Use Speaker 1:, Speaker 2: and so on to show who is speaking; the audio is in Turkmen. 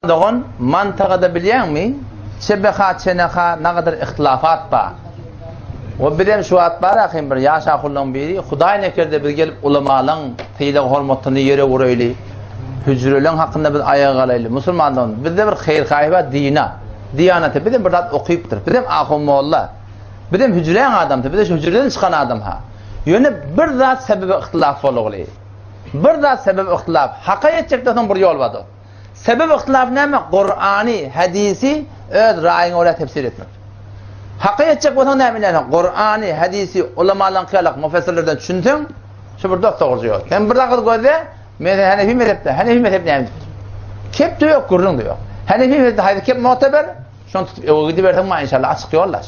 Speaker 1: Dogan, mantagada bilýäňmi, çebeha, çeneha nagadyr yhtylafat bar. We bizem şu wagt bar ahym bir ýaş ahullaň biri, Hudaý nekerde biz gelip ulamalaň sylag-hormatyny ýere uraýly, hüjreleň hakynda biz aýaga galaýly. Musulman dogan, bizde bir haýyr-haýy bar dina, diýanata, bizem bir zat okypdyr. Bizem ahun molla. Bizem hüjräň adamsy, bizem şu hüjreden çykan adam ha. Ýöne bir zat sebebe yhtylaf bolugly. Bir zat sebebe yhtylaf. Haka ýetjek bolsaň bir ýol bar dost. Sebep yhtylaf näme? Kurany, hadisi öz raýyňa görä tefsir etmek. Haka ýetjek bolsaň näme bilersiň? Kurany, hadisi ulamalaryň kyýalak mufessirlerden düşünseň, şu bir dost dogry ýol. Sen bir agyz gözle, men Hanefi mezhepde, Hanefi mezhep näme diýipdir? Kep de ýok, gürrüň de ýok. Hanefi mezhepde haýsy kep muteber? Şony tutup öňe gidiberseň, ma inşallah açyk ýollaş.